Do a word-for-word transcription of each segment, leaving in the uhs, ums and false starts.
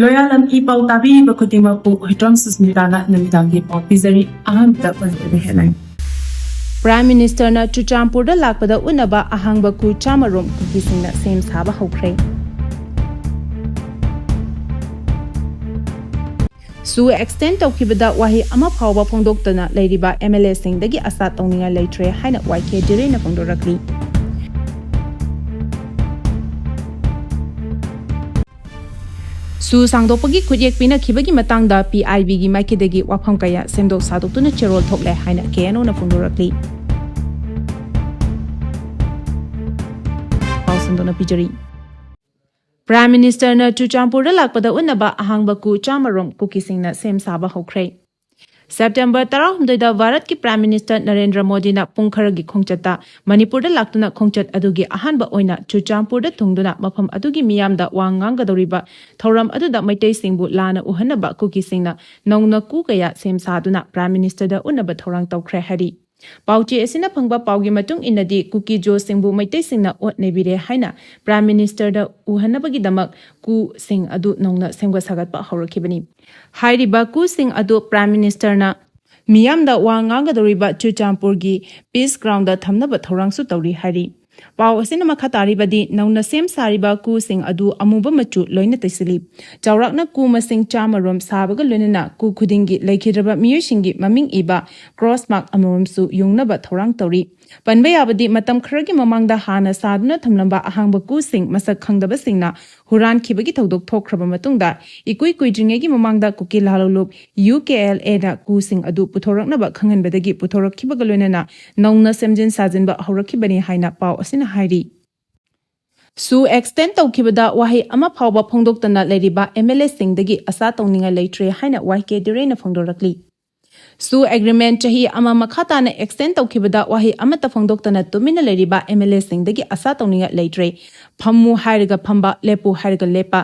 ꯂꯣꯌꯥꯂꯝ E ꯄꯥꯎ ꯇꯥꯕꯤꯔꯤꯕ ꯈꯨꯗꯤꯡꯃꯛꯄꯨ ꯍꯨꯏꯗ꯭ꯔꯣꯝ ꯁꯨꯁꯃꯤꯇꯥꯅ ꯅꯨꯃꯤꯗꯥꯡꯒꯤ ꯄꯥꯎ ꯄꯤꯖꯔꯤ꯫ ꯑꯍꯥꯟꯕꯗ ꯃꯔꯨꯑꯣꯏꯕ headline꯫ Prime Ministerꯅ ꯆꯨꯔꯆꯥꯟꯄꯨꯔꯗ ꯂꯥꯛꯄꯗ ꯎꯠꯅꯕ ꯑꯍꯥꯡꯕ ꯀꯨ ꯆꯥꯝꯃꯔꯣꯝ ꯀꯨꯀꯤꯁꯤꯡꯅ ꯁꯦꯝ ꯁꯥꯕ ꯍꯧꯈ꯭ꯔꯦ꯫ ꯁꯨ extend ꯇꯧꯈꯤꯕꯗ ꯋꯥꯍꯩ ꯑꯃ ꯐꯥꯎꯕ ꯐꯣꯡꯗꯣꯛꯇꯅ ꯂꯩꯔꯤꯕ MLAꯁꯤꯡꯗꯒꯤ ꯑꯁꯥ ꯇꯧꯅꯤꯡꯉꯥꯏ ꯂꯩꯇ꯭ꯔꯦ ꯍꯥꯏꯅ ꯋꯥꯏ ꯀꯦ ꯗꯤꯔꯦꯅ ꯐꯣꯡꯗꯣꯔꯛꯂꯤ꯫ ꯁꯨ ꯁꯥꯡꯗꯣꯛꯄꯒꯤ ꯈꯨꯠꯌꯦꯛ ꯄꯤꯅꯈꯤꯕꯒꯤ ꯃꯇꯥꯡꯗ ꯄꯤ ꯑꯥꯏ ꯕꯤꯒꯤ ꯃꯥꯏꯀꯩꯗꯒꯤ ꯋꯥꯐꯝ ꯀꯌꯥ ꯁꯦꯝꯗꯣꯛ ꯁꯥꯗꯣꯛꯇꯨꯅ ꯆꯦꯔꯣꯜ ꯊꯣꯛꯂꯦ ꯍꯥꯏꯅ ꯀꯦ ꯑꯦꯟ ꯑꯣꯅ ꯐꯣꯡꯗꯣꯔꯛꯂꯤ꯫ ꯄꯥꯎ ꯁꯟꯗꯣꯛꯅ ꯄꯤꯖꯔꯤ꯫ Prime Ministerꯅ ꯆꯨꯔꯆꯥꯟꯄꯨꯔꯗ ꯂꯥꯛꯄꯗ ꯎꯠꯅꯕ ꯑꯍꯥꯡꯕ ꯀꯨ ꯆꯥꯝꯃꯔꯣꯝ ꯀꯨꯀꯤꯁꯤꯡꯅ ꯁꯦꯝ ꯁꯥꯕ ꯍꯧꯈ꯭ꯔꯦ꯫ September ꯇꯔꯥꯍꯨꯝꯗꯣꯏꯗ ꯚꯥꯔꯠꯀꯤ Prime Minister ꯅꯔꯦꯟꯗ꯭ꯔ ꯃꯣꯗꯤꯅ ꯄꯨꯡ ꯈꯔꯒꯤ ꯈꯣꯡꯆꯠꯇ ꯃꯅꯤꯄꯨꯔꯗ ꯂꯥꯛꯇꯨꯅ ꯈꯣꯡꯆꯠ ꯑꯗꯨꯒꯤ ꯑꯍꯥꯟꯕ ꯑꯣꯏꯅ ꯆꯨꯔꯆꯥꯟꯄꯨꯔꯗ ꯊꯨꯡꯗꯨꯅ ꯃꯐꯝ ꯑꯗꯨꯒꯤ ꯃꯤꯌꯥꯝꯗ ꯋꯥ ꯉꯥꯡꯒꯗꯧꯔꯤꯕ ꯊꯧꯔꯝ ꯑꯗꯨꯗ ꯃꯩꯇꯩꯁꯤꯡꯕꯨ ꯂꯥꯟꯅ ꯎꯍꯟꯅꯕ ꯀꯨꯀꯤꯁꯤꯡꯅ ꯅꯧꯅ ꯀꯨ ꯀꯌꯥ ꯁꯦꯝ ꯁꯥꯗꯨꯅ Prime Ministerꯗ ꯎꯠꯅꯕ ꯊꯧꯔꯥꯡ ꯇꯧꯈ꯭ꯔꯦ ꯍꯥꯏꯔꯤ꯫ ꯄꯥꯎꯆꯦ ꯑꯁꯤꯅ ꯐꯪꯕ ꯄꯥꯎꯒꯤ ꯃꯇꯨꯡ ꯏꯟꯅꯗꯤ, ꯀꯨꯀꯤ ꯖꯣꯁꯤꯡꯕꯨ ꯃꯩꯇꯩꯁꯤꯡꯅ ꯑꯣꯠ ꯅꯩꯕꯤꯔꯦ ꯍꯥꯏꯅ Prime Ministerꯗ ꯎꯍꯟꯅꯕꯒꯤꯗꯃꯛ ꯀꯨꯁꯤꯡ ꯑꯗꯨ ꯅꯧꯅ ꯁꯦꯝꯒꯠ ꯁꯥꯒꯠꯄ ꯍꯧꯔꯛꯈꯤꯕꯅꯤ꯫ ꯍꯥꯏꯔꯤꯕ ꯀꯨꯁꯤꯡ ꯑꯗꯨ Prime Ministerꯅ ꯃꯤꯌꯥꯝꯗ ꯋꯥ ꯉꯥꯡꯒꯗꯧꯔꯤꯕ ꯆꯨꯔꯆꯥꯟꯄꯨꯔꯒꯤ Peace Groundꯗ ꯊꯝꯅꯕ ꯊꯧꯔꯥꯡꯁꯨ ꯇꯧꯔꯤ ꯍꯥꯏꯔꯤ꯫ ꯄꯥꯎ ꯑꯁꯤꯅ ꯃꯈꯥ ꯇꯥꯔꯤꯕꯗꯤ, ꯅꯧꯅ ꯁꯦꯝ ꯁꯥꯔꯤꯕ ꯀꯨꯁꯤꯡ ꯑꯗꯨ ꯑꯃꯨꯕ ꯃꯆꯨ ꯂꯣꯏꯅ ꯇꯩꯁꯤꯜꯂꯤ꯫ ꯆꯥꯎꯔꯥꯛꯅ ꯀꯨ ꯃꯁꯤꯡ ꯆꯥꯝꯃꯔꯣꯝ ꯁꯥꯕꯒ ꯂꯣꯏꯅꯅ ꯀꯨ ꯈꯨꯗꯤꯡꯒꯤ ꯂꯩꯈꯤꯗ꯭ꯔꯕ ꯃꯤꯑꯣꯏꯁꯤꯡꯒꯤ ꯃꯃꯤꯡ ꯏꯕ cross mark ꯑꯃꯃꯝꯁꯨ ꯌꯨꯡꯅꯕ ꯊꯧꯔꯥꯡ ꯇꯧꯔꯤ꯫ ꯄꯟꯕ ꯌꯥꯕꯗꯤ, ꯃꯇꯝ ꯈꯔꯒꯤ ꯃꯃꯥꯡꯗ ꯍꯥꯟꯅ ꯁꯥꯗꯨꯅ ꯊꯝꯂꯝꯕ ꯑꯍꯥꯡꯕ ꯀꯨꯁꯤꯡ ꯃꯁꯛ ꯈꯪꯗꯕꯁꯤꯡꯅ ꯍꯨꯔꯥꯟꯈꯤꯕꯒꯤ ꯊꯧꯗꯣꯛ ꯊꯣꯛꯈ꯭ꯔꯕ ꯃꯇꯨꯡꯗ, ꯏꯀꯨꯏ ꯀꯨꯏꯗ꯭ꯔꯤꯉꯩꯒꯤ ꯃꯃꯥꯡꯗ ꯀꯨꯀꯤ ꯂꯥꯂꯣꯡꯂꯨꯞ ꯌꯨ ꯀꯦ ꯑꯦꯜ ꯑꯦꯅ ꯀꯨꯁꯤꯡ ꯑꯗꯨ ꯄꯨꯊꯣꯔꯛꯅꯕ ꯈꯪꯍꯟꯕꯗꯒꯤ ꯄꯨꯊꯣꯔꯛꯈꯤꯕꯒ ꯂꯣꯏꯅꯅ ꯅꯧꯅ ꯁꯦꯝꯖꯤꯟ ꯁꯥꯖꯤꯟꯕ ꯍꯧꯔꯛꯈꯤꯕꯅꯤ ꯍꯥꯏꯅ ꯄꯥꯎ ꯑꯁꯤꯅ ꯍꯥꯏꯔꯤ꯫ ꯁꯨ extend ꯇꯧꯈꯤꯕꯗ ꯋꯥꯍꯩ ꯑꯃ ꯐꯥꯎꯕ ꯐꯣꯡꯗꯣꯛꯇꯅ ꯂꯩꯔꯤꯕ MLAꯁꯤꯡꯗꯒꯤ ꯑꯁꯥ ꯇꯧꯅꯤꯡꯉꯥꯏ ꯂꯩꯇ꯭ꯔꯦ ꯍꯥꯏꯅ ꯋꯥꯏ ꯀꯦ ꯗꯤꯔꯦꯅ ꯐꯣꯡꯗꯣꯔꯛꯂꯤ꯫ ꯁꯨ agreement ꯆꯍꯤ ꯑꯃ ꯃꯈꯥ ꯇꯥꯅ extend ꯇꯧꯈꯤꯕꯗ ꯋꯥꯍꯩ ꯑꯃꯠꯇ ꯐꯣꯡꯗꯣꯛꯇꯅ ꯇꯨꯃꯤꯟꯅ ꯂꯩꯔꯤꯕ MLAꯁꯤꯡꯗꯒꯤ ꯑꯁꯥ ꯇꯧꯅꯤꯡꯉꯥꯏ ꯂꯩꯇ꯭ꯔꯦ꯫ ꯐꯝꯃꯨ ꯍꯥꯏꯔꯒ ꯐꯝꯕ, ꯂꯦꯞꯄꯨ ꯍꯥꯏꯔꯒ ꯂꯦꯞꯄ,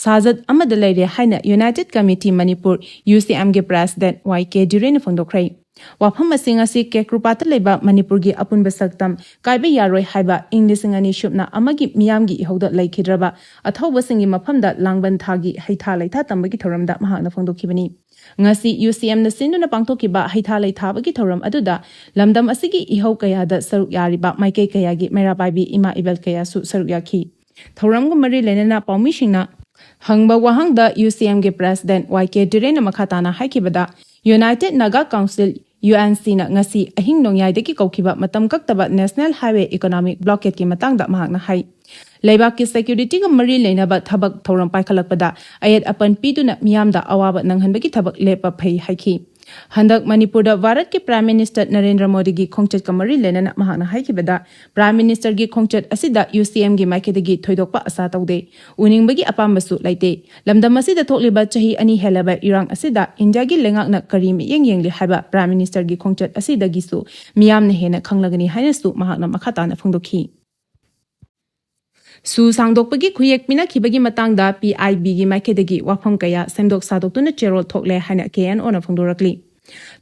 ꯁꯥꯖꯠ ꯑꯃꯗ ꯂꯩꯔꯦ ꯍꯥꯏꯅ United Committee Manipur, UCMꯒꯤ President ꯋꯥꯏ ꯀꯦ ꯗꯤꯔꯦꯅ ꯐꯣꯡꯗꯣꯛꯈ꯭ꯔꯦ꯫ ꯋꯥꯐꯝ ꯑꯁꯤ ꯉꯁꯤ ꯀꯦꯀ꯭ꯔꯨꯄꯥꯠꯇ ꯂꯩꯕ ꯃꯅꯤꯄꯨꯔꯒꯤ ꯑꯄꯨꯟꯕ ꯁꯛꯇꯝ ꯀꯥꯏꯕ ꯌꯥꯔꯣꯏ ꯍꯥꯏꯕ ꯏꯪ ꯂꯤꯁꯤꯡ ꯑꯅꯤ ꯁꯨꯞꯅ ꯑꯃꯒꯤ ꯃꯤꯌꯥꯝꯒꯤ ꯏꯍꯧꯗ ꯂꯩꯈꯤꯗ꯭ꯔꯕ ꯑꯊꯧꯕꯁꯤꯡꯒꯤ ꯃꯐꯝꯗ ꯂꯥꯡꯕꯟ ꯊꯥꯒꯤ ꯍꯩꯊꯥ ꯂꯩꯊꯥ ꯇꯝꯕꯒꯤ ꯊꯧꯔꯝꯗ ꯃꯍꯥꯛꯅ ꯐꯣꯡꯗꯣꯛꯈꯤꯕꯅꯤ꯫ ꯉꯁꯤ ꯌꯨ ꯁꯤ ꯑꯦꯝꯅ ꯁꯤꯟꯗꯨꯅ ꯄꯥꯡꯊꯣꯛꯈꯤꯕ ꯍꯩꯊꯥ ꯂꯩꯊꯥꯕꯒꯤ ꯊꯧꯔꯝ ꯑꯗꯨꯗ ꯂꯝꯗꯝ ꯑꯁꯤꯒꯤ ꯏꯍꯧ ꯀꯌꯥꯗ ꯁꯔꯨꯛ ꯌꯥꯔꯤꯕ ꯃꯥꯏꯀꯩ ꯀꯌꯥꯒꯤ ꯃꯩꯔꯥ ꯄꯥꯏꯕꯤ ꯏꯃꯥ ꯏꯕꯦꯜ ꯀꯌꯥꯁꯨ ꯁꯔꯨꯛ ꯌꯥꯈꯤ꯫ ꯊꯧꯔꯝꯒ ꯃꯔꯤ ꯂꯩꯅꯅ ꯄꯥꯎꯃꯤꯁꯤꯡꯅ ꯍꯪꯕ ꯋꯥꯍꯪꯗ ꯌꯨ ꯁꯤ ꯑꯦꯝꯒꯤ ꯄ꯭ꯔꯦꯁꯤꯗꯦꯟꯠ ꯋꯥꯏ ꯀꯦ ꯗꯤꯔꯦꯟꯅ ꯃꯈꯥ ꯇꯥꯅ ꯍꯥꯏꯈꯤꯕꯗ, United Naga Council, U N ꯁꯤꯅ ꯉꯁꯤ ꯑꯍꯤꯡ ꯅꯣꯡꯌꯥꯏꯗꯒꯤ ꯀꯧꯈꯤꯕ ꯃꯇꯝ ꯀꯛꯇꯕ National Highway Economic Blockadeꯀꯤ ꯃꯇꯥꯡꯗ ꯃꯍꯥꯛꯅ ꯍꯥꯏ, ꯂꯩꯕꯥꯛꯀꯤ securityꯒ ꯃꯔꯤ ꯂꯩꯅꯕ ꯊꯕꯛ ꯊꯧꯔꯝ ꯄꯥꯏꯈꯠꯂꯛꯄꯗ ꯑꯌꯦꯠ ꯑꯄꯟ ꯄꯤꯗꯨꯅ ꯃꯤꯌꯥꯝꯗ ꯑꯋꯥꯕ ꯅꯪꯍꯟꯕꯒꯤ ꯊꯕꯛ ꯂꯦꯞꯄ ꯐꯩ ꯍꯥꯏꯈꯤ꯫ ꯍꯟꯗꯛ ꯃꯅꯤꯄꯨꯔꯗ ꯚꯥꯔꯠꯀꯤ Prime Minister ꯅꯔꯦꯟꯗ꯭ꯔ ꯃꯣꯗꯤꯒꯤ ꯈꯣꯡꯆꯠꯀ ꯃꯔꯤ ꯂꯩꯅꯅ ꯃꯍꯥꯛꯅ ꯍꯥꯏꯈꯤꯕꯗ, Prime Ministerꯒꯤ ꯈꯣꯡꯆꯠ ꯑꯁꯤꯗ ꯌꯨ ꯁꯤ ꯑꯦꯝꯒꯤ ꯃꯥꯏꯀꯩꯗꯒꯤ ꯊꯣꯏꯗꯣꯛꯄ ꯑꯁꯥ ꯇꯧꯗꯦ, ꯎꯅꯤꯡꯕꯒꯤ ꯑꯄꯥꯝꯕꯁꯨ ꯂꯩꯇꯦ꯫ ꯂꯝꯗꯝ ꯑꯁꯤꯗ ꯊꯣꯛꯂꯤꯕ ꯆꯍꯤ ꯑꯅꯤ ꯍꯦꯜꯂꯕ ꯏꯔꯥꯡ ꯑꯁꯤꯗ ꯏꯟꯗꯤꯌꯥꯒꯤ ꯂꯩꯉꯥꯛꯅ ꯀꯔꯤ ꯃꯤꯠꯌꯦꯡ ꯌꯦꯡꯂꯤ ꯍꯥꯏꯕ Prime Ministerꯒꯤ ꯈꯣꯡꯆꯠ ꯑꯁꯤꯗꯒꯤꯁꯨ ꯃꯤꯌꯥꯝꯅ ꯍꯦꯟꯅ ꯈꯪꯂꯒꯅꯤ ꯍꯥꯏꯅꯁꯨ ꯃꯍꯥꯛꯅ ꯃꯈꯥ ꯇꯥꯅ ꯐꯣꯡꯗꯣꯛꯈꯤ꯫ ꯁꯨ ꯁꯥꯡꯗꯣꯛꯄꯒꯤ ꯈꯨꯌꯦꯛ ꯄꯤꯅꯈꯤꯕꯒꯤ ꯃꯇꯥꯡꯗ P I Bꯒꯤ ꯃꯥꯏꯀꯩꯗꯒꯤ ꯋꯥꯐꯝ ꯀꯌꯥ ꯁꯦꯝꯗꯣꯛ ꯁꯥꯗꯣꯛꯇꯨꯅ ꯆꯦꯔꯣꯜ ꯊꯣꯛꯂꯦ ꯍꯥꯏꯅ ꯀꯦ ꯑꯦꯟ ꯑꯣꯅ ꯐꯣꯡꯗꯣꯔꯛꯂꯤ꯫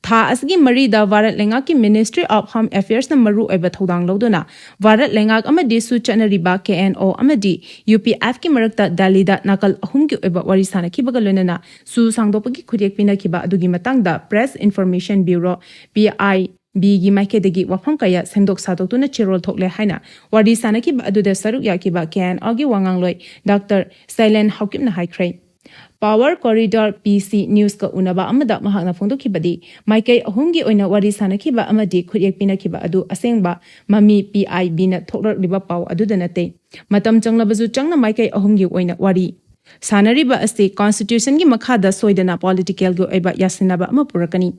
ꯊꯥ ꯑꯁꯤꯒꯤ ꯃꯔꯤꯗ ꯚꯥꯔꯠ ꯂꯩꯉꯥꯛꯀꯤ Ministry of Home Affairsꯅ ꯃꯔꯨ ꯑꯣꯏꯕ ꯊꯧꯗꯥꯡ ꯂꯧꯗꯨꯅ ꯚꯥꯔꯠ ꯂꯩꯉꯥꯛ ꯑꯃꯗꯤ ꯁꯨ ꯆꯠꯅꯔꯤꯕ ꯀꯦ ꯑꯦꯟ ꯑꯣ ꯑꯃꯗꯤ ꯌꯨ ꯄꯤ ꯑꯦꯐꯀꯤ ꯃꯔꯛꯇ ꯗꯦꯜꯂꯤꯗ ꯅꯥꯀꯜ ꯑꯍꯨꯝꯒꯤ ꯑꯣꯏꯕ ꯋꯥꯔꯤ ꯁꯥꯅꯈꯤꯕꯒ ꯂꯣꯏꯅꯅ ꯁꯨ ꯁꯥꯡꯗꯣꯛꯄꯒꯤ ꯈꯨꯠꯌꯦꯛ ꯄꯤꯅꯈꯤꯕ ꯑꯗꯨꯒꯤ ꯃꯇꯥꯡꯗ Press Information Bureau, P I B ꯒꯤ ꯃꯥꯏꯀꯩꯗꯒꯤ ꯋꯥꯐꯝ ꯀꯌꯥ ꯁꯦꯝꯗꯣꯛ ꯁꯥꯗꯣꯛꯇꯨꯅ ꯆꯦꯔꯣꯜ ꯊꯣꯛꯂꯦ ꯍꯥꯏꯅ ꯋꯥꯔꯤ ꯁꯥꯅꯈꯤꯕ ꯑꯗꯨꯗ ꯁꯔꯨꯛ ꯌꯥꯈꯤꯕ ꯀꯦ ꯑꯦꯟ ꯑꯣꯒꯤ ꯋꯥꯉꯥꯡꯂꯣꯏ ꯗꯥꯛꯇꯔ ꯁꯩꯂꯦꯟ ꯍꯥꯎꯀꯤꯞꯅ ꯍꯥꯏꯈ꯭ꯔꯦ꯫ Power Corridor P C Newsꯀ ꯎꯅꯕ ꯑꯃꯗ ꯃꯍꯥꯛꯅ ꯐꯣꯡꯗꯣꯛꯈꯤꯕꯗꯤ, ꯃꯥꯏꯀꯩ ꯑꯍꯨꯝꯒꯤ ꯑꯣꯏꯅ ꯋꯥꯔꯤ ꯁꯥꯅꯈꯤꯕ ꯑꯃꯗꯤ ꯈꯨꯠꯌꯦꯛ ꯄꯤꯅꯈꯤꯕ ꯑꯗꯨ ꯑꯁꯦꯡꯕ ꯃꯃꯤ P I Bꯅ ꯊꯣꯛꯂꯛꯂꯤꯕ ꯄꯥꯎ ꯑꯗꯨꯗ ꯅꯠꯇꯦ꯫ ꯃꯇꯝ ꯆꯪꯂꯕꯁꯨ ꯆꯪꯅ ꯃꯥꯏꯀꯩ ꯑꯍꯨꯝꯒꯤ ꯑꯣꯏꯅ ꯋꯥꯔꯤ ꯁꯥꯅꯔꯤꯕ ꯑꯁꯤ Constitutionꯒꯤ ꯃꯈꯥꯗ ꯁꯣꯏꯗꯅ politicalꯒꯤ ꯑꯣꯏꯕ ꯌꯥꯁꯤꯟꯅꯕ ꯑꯃ ꯄꯨꯔꯛꯀꯅꯤ꯫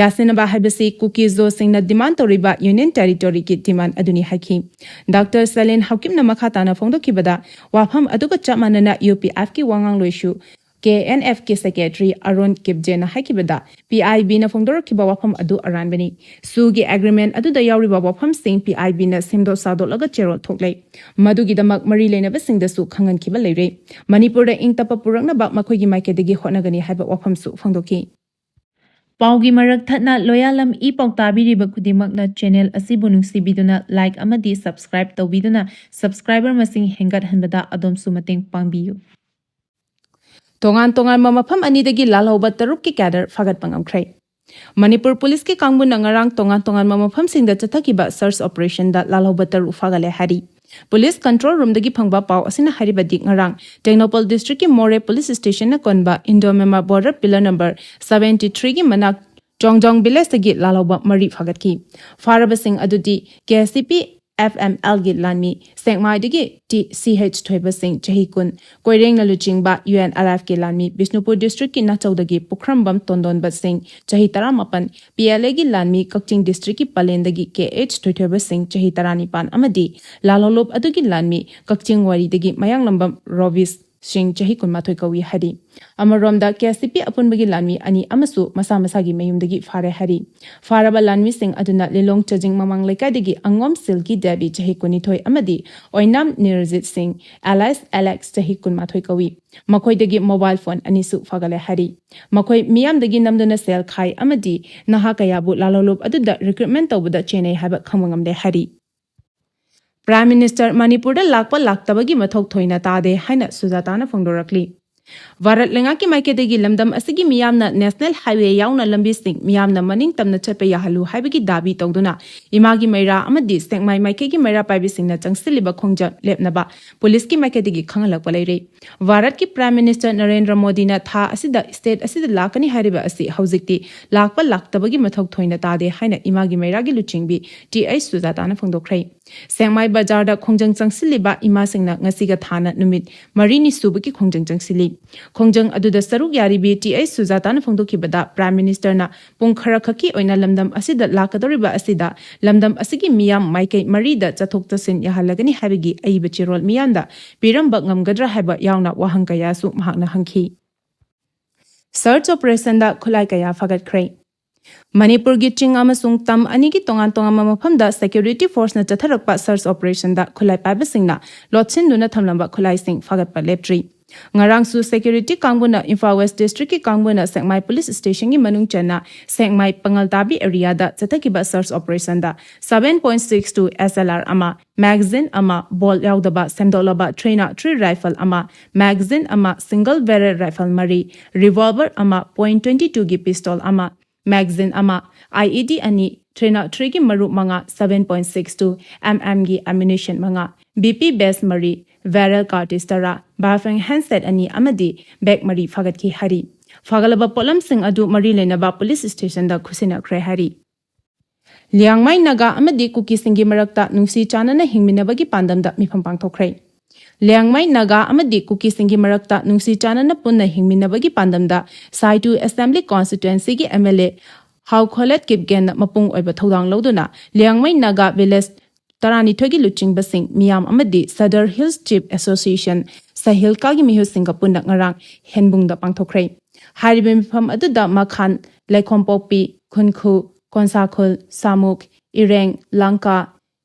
ꯌꯥꯁꯤꯟꯅꯕ ꯍꯥꯏꯕꯁꯤ ꯀꯨꯀꯤ ꯖꯣꯁꯤꯡꯅ demand ꯇꯧꯔꯤꯕ Union Territoryꯒꯤ demand ꯑꯗꯨꯅꯤ ꯍꯥꯏꯈꯤ꯫ ꯗꯥꯛꯇꯔ ꯁꯂꯤꯟ ꯍꯥꯎꯀꯤꯞꯅ ꯃꯈꯥ ꯇꯥꯅ ꯐꯣꯡꯗꯣꯛꯈꯤꯕꯗ, ꯋꯥꯐꯝ ꯑꯗꯨꯒ ꯆꯞ ꯃꯥꯟꯅꯅ ꯌꯨ ꯄꯤ ꯑꯦꯐꯀꯤ ꯋꯥꯉꯥꯡꯂꯣꯏꯁꯨ ꯀꯦ ꯑꯦꯟ ꯑꯦꯐꯀꯤ secretary ꯑꯔꯣꯟ ꯀꯤꯞꯖꯦꯅ ꯍꯥꯏꯈꯤꯕꯗ, P I Bꯅ ꯐꯣꯡꯗꯣꯔꯛꯈꯤꯕ ꯋꯥꯐꯝ ꯑꯗꯨ ꯑꯔꯥꯟꯕꯅꯤ꯫ ꯁꯨꯒꯤ agreement ꯑꯗꯨꯗ ꯌꯥꯎꯔꯤꯕ ꯋꯥꯐꯝꯁꯤꯡ P I Bꯅ ꯁꯦꯝꯗꯣꯛ ꯁꯥꯗꯣꯛꯂꯒ ꯆꯦꯔꯣꯜ ꯊꯣꯛꯂꯦ꯫ ꯃꯗꯨꯒꯤꯗꯃꯛ ꯃꯔꯤ ꯂꯩꯅꯕꯁꯤꯡꯗꯁꯨ ꯈꯪꯍꯟꯈꯤꯕ ꯂꯩꯔꯦ꯫ ꯃꯅꯤꯄꯨꯔꯗ ꯏꯪ ꯇꯞꯄ ꯄꯨꯔꯛꯅꯕ ꯃꯈꯣꯏꯒꯤ ꯃꯥꯏꯀꯩꯗꯒꯤ ꯍꯣꯠꯅꯒꯅꯤ ꯍꯥꯏꯕ ꯋꯥꯐꯝꯁꯨ ꯐꯣꯡꯗꯣꯛꯈꯤ꯫ ꯄꯥꯎꯒꯤ ꯃꯔꯛ ꯊꯠꯅ ꯂꯣꯌꯥꯂꯝ ꯏ ꯄꯥꯎ ꯇꯥꯕꯤꯔꯤꯕ ꯈꯨꯗꯤꯡꯃꯛꯅ ꯆꯦꯅꯦꯜ ꯑꯁꯤꯕꯨ ꯅꯨꯡꯁꯤꯕꯤꯗꯨꯅ ꯂꯥꯏꯛ ꯑꯃꯗꯤ ꯁꯕꯁꯀ꯭ꯔꯥꯏꯕ ꯇꯧꯕꯤꯗꯨꯅ ꯁꯕꯁꯀ꯭ꯔꯥꯏꯕꯔ ꯃꯁꯤꯡ ꯍꯦꯟꯒꯠꯍꯟꯕꯗ ꯑꯗꯣꯝꯁꯨ ꯃꯇꯦꯡ ꯄꯥꯡꯕꯤꯌꯨ꯫ ꯇꯣꯉꯥꯟ ꯇꯣꯉꯥꯟꯕ ꯃꯐꯝ ꯑꯅꯤꯗꯒꯤ ꯂꯥꯜꯍꯧꯕ ꯇꯔꯨꯛꯀꯤ ꯀꯦꯗꯔ ꯐꯥꯒꯠꯄ ꯉꯝꯈ꯭ꯔꯦ꯫ ꯃꯅꯤꯄꯨꯔ ꯄꯨꯂꯤꯁꯀꯤ ꯀꯥꯡꯕꯨꯅ ꯉꯔꯥꯡ ꯇꯣꯉꯥꯟ ꯇꯣꯉꯥꯟꯕ ꯃꯐꯝꯁꯤꯡꯗ ꯆꯠꯊꯈꯤꯕ ꯁꯔꯆ ꯑꯣꯄꯔꯦꯁꯟꯗ ꯂꯥꯜꯍꯧꯕ ꯇꯔꯨꯛ ꯐꯥꯒꯠꯂꯦ ꯍꯥꯏꯔꯤ꯫ ꯄꯨꯂꯤꯁ ꯀꯟꯇ꯭ꯔꯣꯜ ꯔꯨꯝꯗꯒꯤ ꯐꯪꯕ ꯄꯥꯎ ꯑꯁꯤꯅ ꯍꯥꯏꯔꯤꯕꯗꯤ, ꯉꯔꯥꯡ ꯇꯦꯡꯅꯧꯄꯜ ꯗꯤꯁꯇ꯭ꯔꯤꯛꯀꯤ ꯃꯣꯔꯦ ꯄꯨꯂꯤꯁ ꯁ꯭ꯇꯦꯁꯟꯅ ꯀꯣꯟꯕ Indo Myanmar border pillar number seventy ꯊ꯭ꯔꯤꯒꯤ ꯃꯅꯥꯛ ꯆꯣꯡꯖꯣꯡ ꯚꯤꯂꯦꯖꯇꯒꯤ ꯂꯥꯜꯍꯧꯕ ꯃꯔꯤ ꯐꯥꯒꯠꯈꯤ꯫ ꯐꯥꯔꯕꯁꯤꯡ ꯑꯗꯨꯗꯤ ꯀꯦ S C P F M ꯑꯦꯜꯒꯤ ꯂꯥꯟꯃꯤ ꯁꯦꯛꯃꯥꯏꯗꯒꯤ ꯇꯤ ꯁꯤ ꯑꯩꯆ ꯊꯣꯏꯕꯁꯤꯡ, ꯆꯍꯤ ꯀꯨꯟ, ꯀꯣꯏꯔꯦꯡꯅ ꯂꯨꯆꯤꯡꯕ ꯌꯨ ꯑꯦꯟ ꯑꯦꯜ ꯑꯦꯐꯀꯤ ꯂꯥꯟꯃꯤ ꯕꯤꯁꯅꯨꯄꯨꯔ ꯗꯤꯁꯇ꯭ꯔꯤꯛꯀꯤ ꯅꯥꯆꯧꯗꯒꯤ ꯄꯨꯈ꯭ꯔꯝꯕꯝ ꯇꯣꯟꯗꯣꯟꯕ ꯁꯤꯡ, ꯆꯍꯤ ꯇꯔꯥꯃꯥꯄꯟ, ꯄꯤ ꯑꯦꯜ ꯑꯦꯒꯤ ꯂꯥꯟꯃꯤ ꯀꯛꯆꯤꯡ ꯗꯤꯁꯇ꯭ꯔꯤꯛꯀꯤ ꯄꯂꯦꯟꯗꯒꯤ ꯀꯦ ꯑꯩꯆ ꯊꯣꯏꯊꯣꯏꯕ ꯁꯤꯡ, ꯆꯍꯤ ꯇꯔꯥꯅꯤꯄꯥꯟ, ꯑꯃꯗꯤ ꯂꯥꯜꯍꯧꯂꯨꯞ ꯑꯗꯨꯒꯤ ꯂꯥꯟꯃꯤ ꯀꯛꯆꯤꯡ ꯋꯥꯔꯤꯗꯒꯤ ꯃꯌꯥꯡꯂꯝꯕꯝ ꯔꯣꯕꯤꯁ ꯁꯤꯡ, ꯆꯍꯤ ꯀꯨꯟꯃꯥꯊꯣꯏ ꯀꯧꯏ ꯍꯥꯏꯔꯤ꯫ ꯑꯃꯔꯣꯝꯗ, ꯀꯦ ꯑꯦꯁ ꯁꯤ ꯄꯤ ꯑꯄꯨꯟꯕꯒꯤ ꯂꯥꯟꯃꯤ ꯑꯅꯤ ꯑꯃꯁꯨ ꯃꯁꯥ ꯃꯁꯥꯒꯤ ꯃꯌꯨꯝꯗꯒꯤ ꯐꯥꯔꯦ ꯍꯥꯏꯔꯤ꯫ ꯐꯥꯔꯕ ꯂꯥꯟꯃꯤꯁꯤꯡ ꯑꯗꯨꯅ ꯂꯤꯂꯣꯡ ꯆꯖꯤꯡ ꯃꯃꯥꯡ ꯂꯩꯀꯥꯏꯗꯒꯤ ꯑꯉꯣꯝ ꯁꯤꯜꯀꯤ ꯗꯦꯕꯤ, ꯆꯍꯤ ꯀꯨꯟꯅꯤꯊꯣꯏ, ꯑꯃꯗꯤ ꯑꯣꯏꯅꯥꯝ ꯅꯤꯔꯖꯤꯠ ꯁꯤꯡ, ꯑꯦꯂꯥꯏꯁ ꯑꯦꯂꯦꯛꯁ, ꯆꯍꯤ ꯀꯨꯟꯃꯥꯊꯣꯏ ꯀꯧꯏ꯫ ꯃꯈꯣꯏꯗꯒꯤ ꯃꯣꯕꯥꯏꯜ ꯐꯣꯟ ꯑꯅꯤꯁꯨ ꯐꯥꯒꯠꯂꯦ ꯍꯥꯏꯔꯤ꯫ ꯃꯈꯣꯏ ꯃꯤꯌꯥꯝꯗꯒꯤ ꯅꯝꯗꯨꯅ ꯁꯦꯜ ꯈꯥꯏ ꯑꯃꯗꯤ ꯅꯍꯥ ꯀꯌꯥꯕꯨ ꯂꯥꯜꯍꯧꯂꯨꯞ ꯑꯗꯨꯗ ꯔꯤꯀ꯭ꯔꯨꯠꯃꯦꯟ ꯇꯧꯕꯗ ꯆꯦꯟꯅꯩ ꯍꯥꯏꯕ ꯈꯪꯕ ꯉꯝꯂꯦ ꯍꯥꯏꯔꯤ꯫ ꯄ꯭ꯔꯥꯏꯝ ꯃꯤꯅꯤꯁꯇꯔ ꯃꯅꯤꯄꯨꯔꯗ ꯂꯥꯛꯄ ꯂꯥꯛꯇꯕꯒꯤ ꯃꯊꯧ ꯊꯣꯏꯅ ꯇꯥꯗꯦ ꯍꯥꯏꯅ ꯁꯨꯖꯥꯇꯥꯅ ꯐꯣꯡꯗꯣꯔꯛꯂꯤ꯫ ꯚꯥꯔꯠ ꯂꯩꯉꯥꯛꯀꯤ ꯃꯥꯏꯀꯩꯗꯒꯤ ꯂꯝꯗꯝ ꯑꯁꯤꯒꯤ ꯃꯤꯌꯥꯝꯅ ꯅꯦꯁꯅꯦꯜ ꯍꯥꯏꯋꯦ ꯌꯥꯎꯅ ꯂꯝꯕꯤꯁꯤꯡ ꯃꯤꯌꯥꯝꯅ ꯃꯅꯤꯡ ꯇꯝꯅ ꯆꯠꯄ ꯌꯥꯍꯜꯂꯨ ꯍꯥꯏꯕꯒꯤ ꯗꯥꯕꯤ ꯇꯧꯗꯨꯅ ꯏꯃꯥꯒꯤ ꯃꯩꯔꯥ ꯑꯃꯗꯤ ꯁꯦꯛꯃꯥꯏ ꯃꯥꯏꯀꯩꯒꯤ ꯃꯩꯔꯥ ꯄꯥꯏꯕꯤꯁꯤꯡꯅ ꯆꯪꯁꯤꯜꯂꯤꯕ ꯈꯣꯡꯖꯪ ꯂꯦꯞꯅꯕ ꯄꯨꯂꯤꯁꯀꯤ ꯃꯥꯏꯀꯩꯗꯒꯤ ꯈꯪꯍꯜꯂꯛꯄ ꯂꯩꯔꯦ꯫ ꯚꯥꯔꯠꯀꯤ ꯄ꯭ꯔꯥꯏꯝ ꯃꯤꯅꯤꯁꯇꯔ ꯅꯔꯦꯟꯗ꯭ꯔ ꯃꯣꯗꯤꯅ ꯊꯥ ꯑꯁꯤꯗ ꯁ꯭ꯇꯦꯠ ꯑꯁꯤꯗ ꯂꯥꯛꯀꯅꯤ ꯍꯥꯏꯔꯤꯕ ꯑꯁꯤ ꯍꯧꯖꯤꯛꯇꯤ ꯂꯥꯛꯄ ꯂꯥꯛꯇꯕꯒꯤ ꯃꯊꯧ ꯊꯣꯏꯅ ꯇꯥꯗꯦ ꯍꯥꯏꯅ ꯏꯃꯥꯒꯤ ꯃꯩꯔꯥꯒꯤ ꯂꯨꯆꯤꯡꯕꯤ ꯇꯤ ꯑꯩꯆ ꯁꯨꯖꯥꯇꯥꯅ ꯐꯣꯡꯗꯣꯛꯈ꯭ꯔꯦ꯫ ꯁꯦꯛꯃꯥꯏ ꯕꯖꯥꯔꯗ ꯈꯣꯡꯖꯪ ꯆꯪꯁꯤꯜꯂꯤꯕ ꯏꯃꯥꯁꯤꯡꯅ ꯉꯁꯤꯒ ꯊꯥꯅ ꯅꯨꯃꯤꯠ ꯃꯔꯤꯅꯤ ꯁꯨꯕꯒꯤ ꯈꯣꯡꯖꯪ ꯆꯪꯁꯤꯜꯂꯤ꯫ ꯈꯣꯡꯖꯪ ꯑꯗꯨꯗ ꯁꯔꯨꯛ ꯌꯥꯔꯤꯕꯤ ꯇꯤ ꯑꯩꯆ ꯁꯨꯖꯥꯇꯥꯅ ꯐꯣꯡꯗꯣꯛꯈꯤꯕꯗ, ꯄ꯭ꯔꯥꯏꯝ ꯃꯤꯅꯤꯁꯇꯔꯅ ꯄꯨꯡ ꯈꯔꯈꯛꯀꯤ ꯑꯣꯏꯅ ꯂꯝꯗꯝ ꯑꯁꯤꯗ ꯂꯥꯛꯀꯗꯧꯔꯤꯕ ꯑꯁꯤꯗ ꯂꯝꯗꯝ ꯑꯁꯤꯒꯤ ꯃꯤꯌꯥꯝ ꯃꯥꯏꯀꯩ ꯃꯔꯤꯗ ꯆꯠꯊꯣꯛ ꯆꯠꯁꯤꯟ ꯌꯥꯍꯜꯂꯒꯅꯤ ꯍꯥꯏꯕꯒꯤ ꯑꯏꯕ ꯆꯦꯔꯣꯜ ꯃꯤꯌꯥꯝꯗ ꯄꯤꯔꯝꯕ ꯉꯝꯒꯗ꯭ꯔꯥ ꯍꯥꯏꯕ ꯌꯥꯎꯅ ꯋꯥꯍꯪ ꯀꯌꯥꯁꯨ ꯃꯍꯥꯛꯅ ꯍꯪꯈꯤ꯫ ꯁꯔꯆ ꯑꯣꯄꯔꯦꯁꯟꯗ ꯈꯨꯠꯂꯥꯏ ꯀꯌꯥ ꯐꯥꯒꯠꯈ꯭ꯔꯦ꯫ ꯃꯅꯤꯄꯨꯔꯒꯤ ꯆꯤꯡ ꯑꯃꯁꯨꯡ ꯇꯝ ꯑꯅꯤꯒꯤ ꯇꯣꯉꯥꯟ ꯇꯣꯉꯥꯟꯕ ꯃꯐꯝꯗ ꯁꯦꯀ꯭ꯌꯨꯔꯤꯇꯤ ꯐꯣꯔꯁꯅ ꯆꯠꯊꯔꯛꯄ ꯁꯔꯆ ꯑꯣꯄꯔꯦꯁꯟꯗ ꯈꯨꯠꯂꯥꯏ ꯄꯥꯏꯕꯁꯤꯡꯅ ꯂꯣꯠꯁꯤꯟꯗꯨꯅ ꯊꯝꯂꯝꯕ ꯈꯨꯠꯂꯥꯏꯁꯤꯡ ꯐꯥꯒꯠꯄ ꯂꯦꯞꯇ꯭ꯔꯤ꯫ ꯉꯔꯥꯡꯁꯨ ꯁꯦꯀ꯭ꯌꯨꯔꯤꯇꯤ ꯀꯥꯡꯕꯨꯅ ꯏꯝꯐꯥꯜ ꯋꯦꯁ ꯗꯤꯁꯇ꯭ꯔꯤꯛꯀꯤ ꯀꯥꯡꯕꯨꯅ ꯁꯦꯛꯃꯥꯏ ꯄꯨꯂꯤꯁ ꯁ꯭ꯇꯦꯁꯟꯒꯤ ꯃꯅꯨꯡ ꯆꯟꯅ ꯁꯦꯛꯃꯥꯏ ꯄꯪꯒꯜꯇꯥꯕꯤ ꯑꯦꯔꯤꯌꯥꯗ ꯆꯠꯊꯈꯤꯕ ꯁꯔꯆ ꯑꯣꯄꯔꯦꯁꯟꯗ seven point six two S L R ꯑꯃ, ꯃꯦꯒꯥꯖꯤꯟ ꯑꯃ, ꯕꯣꯜ ꯌꯥꯎꯗꯕ ꯁꯦꯝꯗꯣꯛꯂꯕ three not three rifle ꯑꯃ, ꯃꯦꯒꯥꯖꯤꯟ ꯑꯃ, single barrel rifle ꯃꯔꯤ, revolver ꯑꯃ, point twenty twoꯒꯤ pistol ꯑꯃ, ꯃꯦꯒꯥꯖꯤꯟ ꯑꯃ, IED ꯑꯅꯤ, three not threeꯒꯤ ꯃꯔꯨ ꯃꯉꯥ, seven point six two MMꯒꯤ ammunition ꯃꯉꯥ, BP base ꯃꯔꯤ, barrel cartridge ꯇꯔꯥ, Baofeng handset ꯑꯅꯤ ꯑꯃꯗꯤ bag ꯃꯔꯤ ꯐꯥꯒꯠꯈꯤ ꯍꯥꯏꯔꯤ꯫ ꯐꯥꯒꯠꯂꯕ ꯄꯣꯠꯂꯝꯁꯤꯡ ꯑꯗꯨ ꯃꯔꯤ ꯂꯩꯅꯕ ꯄꯨꯂꯤꯁ ꯁ꯭ꯇꯦꯁꯟꯗ ꯈꯨꯠꯁꯤꯟꯅꯈ꯭ꯔꯦ ꯍꯥꯏꯔꯤ꯫ ꯂꯤꯌꯥꯡꯃꯩ ꯅꯥꯒꯥ ꯑꯃꯗꯤ ꯀꯨꯀꯤꯁꯤꯡꯒꯤ ꯃꯔꯛꯇ ꯅꯨꯡꯁꯤ ꯆꯥꯟꯅꯅ ꯍꯤꯡꯃꯤꯟꯅꯕꯒꯤ ꯄꯥꯟꯗꯝꯗ ꯃꯤꯐꯝ ꯄꯥꯡꯊꯣꯛꯈ꯭ꯔꯦ꯫ ꯂꯤꯌꯥꯡꯃꯩ ꯅꯥꯒꯥ ꯑꯃꯗꯤ ꯀꯨꯀꯤꯁꯤꯡꯒꯤ ꯃꯔꯛꯇ ꯅꯨꯡꯁꯤ ꯆꯥꯟꯅꯅ ꯄꯨꯟꯅ ꯍꯤꯡꯃꯤꯟꯅꯕꯒꯤ ꯄꯥꯟꯗꯝꯗ ꯁꯥꯏꯇꯨ Assembly Constituencyꯒꯤ MLA ꯍꯥꯎꯈꯣꯂꯦꯠ ꯀꯤꯞꯒꯦꯟꯅ ꯃꯄꯨꯡ ꯑꯣꯏꯕ ꯊꯧꯗꯥꯡ ꯂꯧꯗꯨꯅ ꯂꯤꯌꯥꯡꯃꯩ ꯅꯥꯒꯥ village ꯇꯔꯥꯅꯤꯊꯣꯏꯒꯤ ꯂꯨꯆꯤꯡꯕꯁꯤꯡ ꯃꯤꯌꯥꯝ ꯑꯃꯗꯤ Sadar Hills Chief Association ꯁꯍꯤꯜꯀꯥꯒꯤ ꯃꯤꯍꯨꯠꯁꯤꯡꯒ ꯄꯨꯟꯅ ꯉꯔꯥꯡ ꯍꯦꯟꯕꯨꯡꯗ ꯄꯥꯡꯊꯣꯛꯈ꯭ꯔꯦ꯫ ꯍꯥꯏꯔꯤꯕ ꯃꯤꯐꯝ ꯑꯗꯨꯗ ꯃꯈꯥꯟ, ꯂꯩꯈꯣꯝꯄꯣꯛꯄꯤ, ꯈꯨꯟꯈꯨ, ꯀꯣꯟꯁꯥꯈꯨꯜ, ꯁꯥꯃꯨꯛ, ꯏꯔꯦꯡ, ꯂꯥꯡꯀꯥ,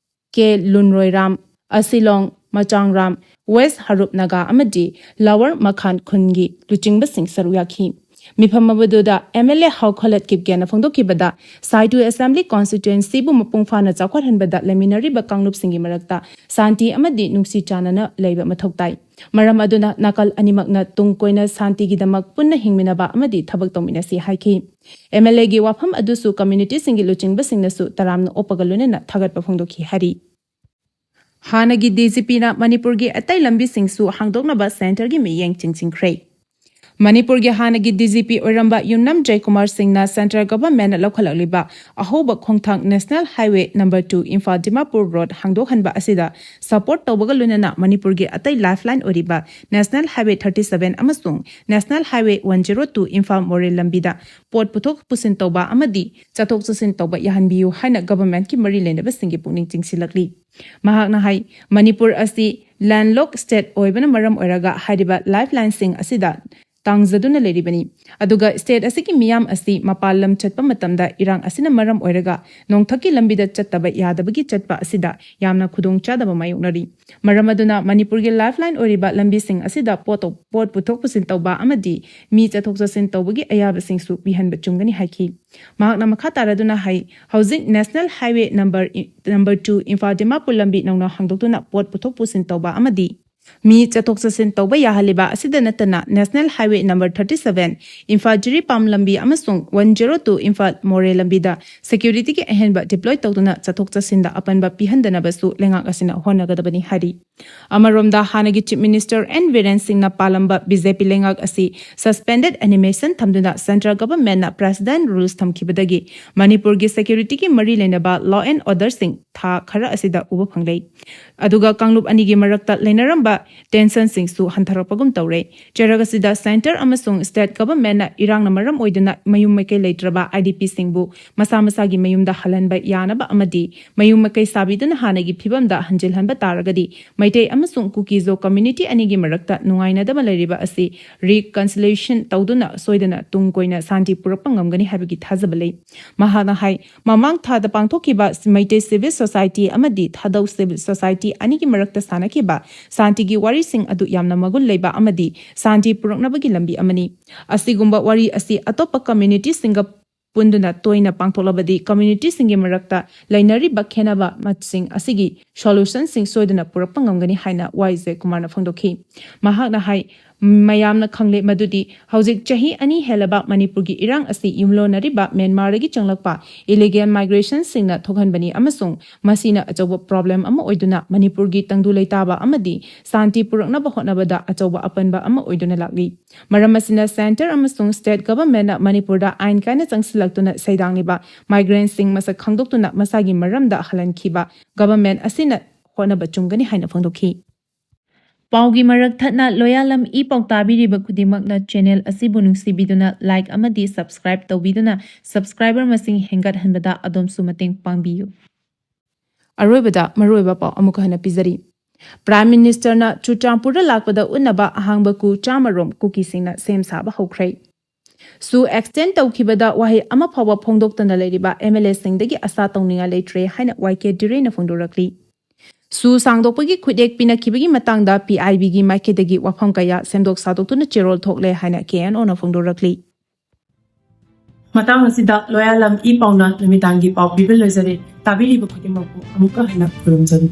ꯀꯦ ꯂꯨꯟꯔꯣꯏꯔꯥꯝ, ꯑꯁꯤꯂꯣꯡ, ꯃꯆꯥꯡꯔꯥꯝ, ꯋꯦꯁ ꯍꯔꯨꯞ ꯅꯥꯒꯥ ꯑꯃꯗꯤ ꯂꯋꯔ ꯃꯈꯥꯟ ꯈꯨꯟꯒꯤ ꯂꯨꯆꯤꯡꯕꯁꯤꯡ ꯁꯔꯨꯛ ꯌꯥꯈꯤ꯫ ꯃꯤꯐꯝ ꯑꯗꯨꯗ MLA ꯍꯥꯎꯈꯣꯂꯦꯠ ꯀꯤꯞꯒꯦꯟꯅ ꯐꯣꯡꯗꯣꯛꯈꯤꯕꯗ, ꯁꯥꯏꯇꯨ Assembly Constituencyꯕꯨ ꯃꯄꯨꯡ ꯐꯥꯅ ꯆꯥꯎꯈꯠꯍꯟꯕꯗ ꯂꯩꯃꯤꯟꯅꯔꯤꯕ ꯀꯥꯡꯂꯨꯞꯁꯤꯡꯒꯤ ꯃꯔꯛꯇ ꯁꯥꯟꯇꯤ ꯑꯃꯗꯤ ꯅꯨꯡꯁꯤ ꯆꯥꯟꯅꯅ ꯂꯩꯕ ꯃꯊꯧ ꯇꯥꯏ꯫ ꯃꯔꯝ ꯑꯗꯨꯅ ꯅꯥꯀꯜ ꯑꯅꯤꯃꯛꯅ ꯇꯨꯡ ꯀꯣꯏꯅ ꯁꯥꯟꯇꯤꯒꯤꯗꯃꯛ ꯄꯨꯟꯅ ꯍꯤꯡꯃꯤꯟꯅꯕ ꯑꯃꯗꯤ ꯊꯕꯛ ꯇꯧꯃꯤꯟꯅꯁꯤ ꯍꯥꯏꯈꯤ꯫ MLAꯒꯤ ꯋꯥꯐꯝ ꯑꯗꯨꯁꯨ communityꯁꯤꯡꯒꯤ ꯂꯨꯆꯤꯡꯕꯁꯤꯡꯅꯁꯨ ꯇꯔꯥꯝꯅ ꯑꯣꯛꯄꯒ ꯂꯣꯏꯅꯅ ꯊꯥꯒꯠꯄ ꯐꯣꯡꯗꯣꯛꯈꯤ ꯍꯥꯏꯔꯤ꯫ ꯍꯥꯟꯅꯒꯤ DGPꯅ ꯃꯅꯤꯄꯨꯔꯒꯤ ꯑꯇꯩ ꯂꯝꯕꯤꯁꯤꯡꯁꯨ ꯍꯥꯡꯗꯣꯛꯅꯕ centreꯒꯤ ꯃꯤꯠꯌꯦꯡ ꯆꯤꯡꯁꯤꯟꯈ꯭ꯔꯦ꯫ ꯃꯅꯤꯄꯨꯔꯒꯤ ꯍꯥꯟꯅꯒꯤ DGP ꯑꯣꯏꯔꯝꯕ ꯌꯨꯝꯅꯥꯝ ꯖꯌꯀꯨꯃꯥꯔ ꯁꯤꯡꯅ centre governmentꯅ ꯂꯧꯈꯠꯂꯛꯂꯤꯕ ꯑꯍꯧꯕ ꯈꯣꯡꯊꯥꯡ National Highway number two Imphal Dimapur road ꯍꯥꯡꯗꯣꯛꯍꯟꯕ ꯑꯁꯤꯗ support ꯇꯧꯕꯒ ꯂꯣꯏꯅꯅ ꯃꯅꯤꯄꯨꯔꯒꯤ ꯑꯇꯩ lifeline ꯑꯣꯏꯔꯤꯕ National Highway thirty seven ꯑꯃꯁꯨꯡ National Highway one zero two Imphal ꯃꯣꯔꯦ ꯂꯝꯕꯤꯗ ꯄꯣꯠ ꯄꯨꯊꯣꯛ ꯄꯨꯁꯤꯟ ꯇꯧꯕ ꯑꯃꯗꯤ ꯆꯠꯊꯣꯛ ꯆꯠꯁꯤꯟ ꯇꯧꯕ ꯌꯥꯍꯟꯕꯤꯌꯨ ꯍꯥꯏꯅ governmentꯀꯤ ꯃꯔꯤ ꯂꯩꯅꯕꯁꯤꯡꯒꯤ ꯄꯨꯛꯅꯤꯡ ꯆꯤꯡꯁꯤꯜꯂꯛꯂꯤ꯫ ꯃꯍꯥꯛꯅ ꯍꯥꯏ, ꯃꯅꯤꯄꯨꯔ ꯑꯁꯤ landlocked state ꯑꯣꯏꯕꯅ ꯃꯔꯝ ꯑꯣꯏꯔꯒ ꯍꯥꯏꯔꯤꯕ lifelineꯁꯤꯡ ꯑꯁꯤꯗ ꯇꯥꯡꯖꯗꯨꯅ ꯂꯩꯔꯤꯕꯅꯤ꯫ ꯑꯗꯨꯒ state ꯑꯁꯤꯒꯤ ꯃꯤꯌꯥꯝ ꯑꯁꯤ ꯃꯄꯥꯟ ꯂꯝ ꯆꯠꯄ ꯃꯇꯝꯗ ꯏꯔꯥꯡ ꯑꯁꯤꯅ ꯃꯔꯝ ꯑꯣꯏꯔꯒ ꯅꯣꯡꯊꯛꯀꯤ ꯂꯝꯕꯤꯗ ꯆꯠꯇꯕ ꯌꯥꯗꯕꯒꯤ ꯆꯠꯄ ꯑꯁꯤꯗ ꯌꯥꯝꯅ ꯈꯨꯗꯣꯡꯆꯥꯗꯕ ꯃꯥꯌꯣꯛꯅꯔꯤ꯫ ꯃꯔꯝ ꯑꯗꯨꯅ ꯃꯅꯤꯄꯨꯔꯒꯤ lifeline ꯑꯣꯏꯔꯤꯕ ꯂꯝꯕꯤꯁꯤꯡ ꯑꯁꯤꯗ ꯄꯣꯠ ꯄꯣꯠ ꯄꯨꯊꯣꯛ ꯄꯨꯁꯤꯟ ꯇꯧꯕ ꯑꯃꯗꯤ ꯃꯤ ꯆꯠꯊꯣꯛ ꯆꯠꯁꯤꯟ ꯇꯧꯕꯒꯤ ꯑꯌꯥꯕꯁꯤꯡꯁꯨ ꯄꯤꯍꯟꯕ ꯆꯨꯝꯒꯅꯤ ꯍꯥꯏꯈꯤ꯫ ꯃꯍꯥꯛꯅ ꯃꯈꯥ ꯇꯥꯔꯗꯨꯅ ꯍꯥꯏ, ꯍꯧꯖꯤꯛ National Highway number number two Imphal Dimapur ꯂꯝꯕꯤ ꯅꯧꯅ ꯍꯥꯡꯗꯣꯛꯇꯨꯅ ꯄꯣꯠ ꯄꯨꯊꯣꯛ ꯄꯨꯁꯤꯟ ꯇꯧꯕ ꯑꯃꯗꯤ ꯃꯤ ꯆꯠꯊꯣꯛ ꯆꯠꯁꯤꯟ ꯇꯧꯕ ꯌꯥꯍꯜꯂꯤꯕ ꯑꯁꯤꯗ ꯅꯠꯇꯅ National Highway number thirty seven Imphal ꯖꯤꯔꯤꯄꯥꯝ ꯂꯝꯕꯤ ꯑꯃꯁꯨꯡ one zero two ꯏꯝꯐꯥꯜ ꯃꯣꯔꯦ ꯂꯝꯕꯤꯗ securityꯒꯤ ꯑꯍꯦꯟꯕ deploy ꯇꯧꯗꯨꯅ ꯆꯠꯊꯣꯛ ꯆꯠꯁꯤꯟꯗ ꯑꯄꯟꯕ ꯄꯤꯍꯟꯗꯅꯕꯁꯨ ꯂꯩꯉꯥꯛ ꯑꯁꯤꯅ ꯍꯣꯠꯅꯒꯗꯕꯅꯤ ꯍꯥꯏꯔꯤ꯫ ꯑꯃꯔꯣꯝꯗ ꯍꯥꯟꯅꯒꯤ Chief Minister N ꯕꯤꯔꯦꯟ ꯁꯤꯡꯅ ꯄꯥꯜꯂꯝꯕ BJP ꯂꯩꯉꯥꯛ ꯑꯁꯤ suspended animation ꯊꯝꯗꯨꯅ central governmentꯅ precedent rules ꯊꯝꯈꯤꯕꯗꯒꯤ ꯃꯅꯤꯄꯨꯔꯒꯤ securityꯒꯤ ꯃꯔꯤ ꯂꯩꯅꯕ law and orderꯁꯤꯡ ꯊꯥ ꯈꯔ ꯑꯁꯤꯗ ꯎꯕ ꯐꯪꯂꯦ꯫ ꯑꯗꯨꯒ ꯀꯥꯡꯂꯨꯞ ꯑꯅꯤꯒꯤ ꯃꯔꯛꯇ ꯂꯩꯅꯔꯝꯕ tensionꯁꯤꯡꯁꯨ ꯍꯟꯊꯔꯛꯄꯒꯨꯝ ꯇꯧꯔꯦ꯫ ꯆꯩꯔꯛ ꯑꯁꯤꯗ centre ꯑꯃꯁꯨꯡ state governmentꯅ ꯏꯔꯥꯡꯅ ꯃꯔꯝ ꯑꯣꯏꯗꯨꯅ ꯃꯌꯨꯝ ꯃꯀꯩ ꯂꯩꯇ꯭ꯔꯕ IDPꯁꯤꯡꯕꯨ ꯃꯁꯥ ꯃꯁꯥꯒꯤ ꯃꯌꯨꯝꯗ ꯍꯜꯍꯟꯕ ꯌꯥꯅꯕ ꯑꯃꯗꯤ ꯃꯌꯨꯝ ꯃꯀꯩ ꯁꯥꯕꯤꯗꯨꯅ ꯍꯥꯟꯅꯒꯤ ꯐꯤꯕꯝꯗ ꯍꯟꯖꯤꯜꯍꯟꯕ ꯇꯥꯔꯒꯗꯤ ꯃꯩꯇꯩ ꯑꯃꯁꯨꯡ ꯀꯨꯀꯤꯖꯣ community ꯑꯅꯤꯒꯤ ꯃꯔꯛꯇ ꯅꯨꯡꯉꯥꯏꯅꯗꯕ ꯂꯩꯔꯤꯕ ꯑꯁꯤ reconciliation ꯇꯧꯗꯨꯅ ꯁꯣꯏꯗꯅ ꯇꯨꯡ ꯀꯣꯏꯅ ꯁꯥꯟꯇꯤ ꯄꯨꯔꯛꯄ ꯉꯝꯒꯅꯤ ꯍꯥꯏꯕꯒꯤ ꯊꯥꯖꯕ ꯂꯩ꯫ ꯃꯍꯥꯛꯅ ꯍꯥꯏ, ꯃꯃꯥꯡ ꯊꯥꯗ ꯄꯥꯡꯊꯣꯛꯈꯤꯕ ꯃꯩꯇꯩ civil society ꯑꯃꯗꯤ ꯊꯥꯗꯧ civil society ꯑꯅꯤꯒꯤ ꯃꯔꯛꯇ ꯁꯥꯟꯅꯈꯤꯕ ꯁꯥꯟꯇꯤꯒꯤ ꯋꯥꯔꯤꯁꯤꯡ ꯑꯗꯨ ꯌꯥꯝꯅ ꯃꯒꯨꯟ ꯂꯩꯕ ꯑꯃꯗꯤ ꯁꯥꯟꯇꯤ ꯄꯨꯔꯛꯅꯕꯒꯤ ꯂꯝꯕꯤ ꯑꯃꯅꯤ꯫ ꯑꯁꯤꯒꯨꯝꯕ ꯋꯥꯔꯤ ꯑꯁꯤ ꯑꯇꯣꯞꯄ communityꯁꯤꯡꯒ ꯄꯨꯟꯗꯨꯅ ꯇꯣꯏꯅ ꯄꯥꯡꯊꯣꯛꯂꯕꯗꯤ communityꯁꯤꯡꯒꯤ ꯃꯔꯛꯇ ꯂꯩꯅꯔꯤꯕ ꯈꯦꯟꯅꯕꯁꯤꯡ ꯑꯁꯤꯒꯤ solutionꯁꯤꯡ ꯁꯣꯏꯗꯅ ꯄꯨꯔꯛꯄ ꯉꯝꯒꯅꯤ ꯍꯥꯏꯅ ꯋꯥꯏ ꯖꯌꯀꯨꯃꯥꯔꯅ ꯐꯣꯡꯗꯣꯛꯈꯤ꯫ ꯃꯍꯥꯛꯅ ꯍꯥꯏ, ꯃꯌꯥꯝꯅ ꯈꯪꯂꯦ ꯃꯗꯨꯗꯤ ꯍꯧꯖꯤꯛ ꯆꯍꯤ ꯑꯅꯤ ꯍꯦꯜꯂꯕ ꯃꯅꯤꯄꯨꯔꯒꯤ ꯏꯔꯥꯡ ꯑꯁꯤ ꯌꯨꯝꯂꯣꯟꯅꯔꯤꯕ ꯃ꯭ꯌꯥꯟꯃꯥꯔꯗꯒꯤ ꯆꯪꯂꯛꯄ illegal migrationꯁꯤꯡꯅ ꯊꯣꯛꯍꯟꯕꯅꯤ ꯑꯃꯁꯨꯡ ꯃꯁꯤꯅ ꯑꯆꯧꯕ problem ꯑꯃ ꯑꯣꯏꯗꯨꯅ ꯃꯅꯤꯄꯨꯔꯒꯤ ꯇꯪꯗꯨ ꯂꯩꯇꯥꯕ ꯑꯃꯗꯤ ꯁꯥꯟꯇꯤ ꯄꯨꯔꯛꯅꯕ ꯍꯣꯠꯅꯕꯗ ꯑꯆꯧꯕ ꯑꯄꯟꯕ ꯑꯃ ꯑꯣꯏꯗꯨꯅ ꯂꯥꯛꯂꯤ꯫ ꯃꯔꯝ ꯑꯁꯤꯅ centre ꯑꯃꯁꯨꯡ state governmentꯅ ꯃꯅꯤꯄꯨꯔꯗ ꯑꯥꯏꯟ ꯀꯥꯏꯅ ꯆꯪꯁꯤꯜꯂꯛꯇꯨꯅ ꯁꯩꯗꯥꯡꯂꯤꯕ migrantꯁꯤꯡ ꯃꯁꯛ ꯈꯪꯗꯣꯛꯇꯨꯅ ꯃꯁꯥꯒꯤ ꯃꯔꯝꯗ ꯍꯜꯍꯟꯈꯤꯕ government ꯑꯁꯤꯅ ꯍꯣꯠꯅꯕ ꯆꯨꯝꯒꯅꯤ ꯍꯥꯏꯅ ꯐꯣꯡꯗꯣꯛꯈꯤ꯫ ꯄꯥꯎꯒꯤ ꯃꯔꯛ ꯊꯠꯅ ꯂꯣꯌꯥꯂꯝ ꯏ ꯄꯥꯎ ꯇꯥꯕꯤꯔꯤꯕ ꯈꯨꯗꯤꯡꯃꯛꯅ channel ꯑꯁꯤꯕꯨ ꯅꯨꯡꯁꯤꯕꯤꯗꯨꯅ like ꯑꯃꯗꯤ subscribe ꯇꯧꯕꯤꯗꯨꯅ subscriber ꯃꯁꯤꯡ ꯍꯦꯟꯒꯠꯍꯟꯕꯗ ꯑꯗꯣꯝꯁꯨ ꯃꯇꯦꯡ ꯄꯥꯡꯕꯤꯌꯨ꯫ ꯑꯔꯣꯏꯕꯗ ꯃꯔꯨꯑꯣꯏꯕ ꯄꯥꯎ ꯑꯃꯨꯛꯀ ꯍꯟꯅ ꯄꯤꯖꯔꯤ꯫ ꯄ꯭ꯔꯥꯏꯝ ꯃꯤꯅꯤꯁꯇꯔꯅ ꯆꯨꯔꯆꯥꯟꯄꯨꯔꯗ ꯂꯥꯛꯄꯗ ꯎꯠꯅꯕ ꯑꯍꯥꯡꯕ ꯀꯨ ꯆꯥꯝꯃꯔꯣꯝ ꯀꯨꯀꯤꯁꯤꯡꯅ ꯁꯦꯝ ꯁꯥꯕ ꯍꯧꯈ꯭ꯔꯦ꯫ ꯁꯨ ꯑꯦꯛꯁꯇꯦꯟ ꯇꯧꯈꯤꯕꯗ ꯋꯥꯍꯩ ꯑꯃ ꯐꯥꯎꯕ ꯐꯣꯡꯗꯣꯛꯇꯅ ꯂꯩꯔꯤꯕ ꯑꯦꯝ ꯑꯦꯜ ꯑꯦꯁꯤꯡꯗꯒꯤ ꯑꯁꯥ ꯇꯧꯅꯤꯡꯉꯥꯏ ꯂꯩꯇ꯭ꯔꯦ ꯍꯥꯏꯅ ꯋꯥꯏ ꯀꯦ ꯗꯤꯔꯦꯅ ꯐꯣꯡꯗꯣꯔꯛꯂꯤ꯫ ꯁꯨ ꯁꯥꯡꯗꯣꯛꯄꯒꯤ ꯈꯨꯠꯌꯦꯛ ꯄꯤꯅꯈꯤꯕꯒꯤ ꯃꯇꯥꯡꯗ ꯄꯤ ꯑꯥꯏ ꯕꯤꯒꯤ ꯃꯥꯏꯀꯩꯗꯒꯤ ꯋꯥꯐꯝ ꯀꯌꯥ ꯁꯦꯝꯗꯣꯛ ꯁꯥꯗꯣꯛꯇꯨꯅ ꯆꯦꯔꯣꯜ ꯊꯣꯛꯂꯦ ꯍꯥꯏꯅ ꯀꯦ ꯑꯦꯟ ꯑꯣꯅ ꯐꯣꯡꯗꯣꯔꯛꯂꯤ꯫ ꯃꯇꯥꯡ ꯑꯁꯤꯗ ꯂꯣꯌꯥꯂꯝ ꯏ ꯄꯥꯎꯅ ꯅꯨꯃꯤꯗꯥꯡꯒꯤ ꯄꯥꯎ ꯄꯤꯕ ꯂꯣꯏꯖꯔꯦ꯫ ꯇꯥꯕꯤꯔꯤꯕ ꯈꯨꯗꯤꯡꯃꯛꯄꯨ ꯑꯃꯨꯛꯀ ꯍꯟꯅ ꯈꯨꯔꯨꯝꯖꯔꯤ꯫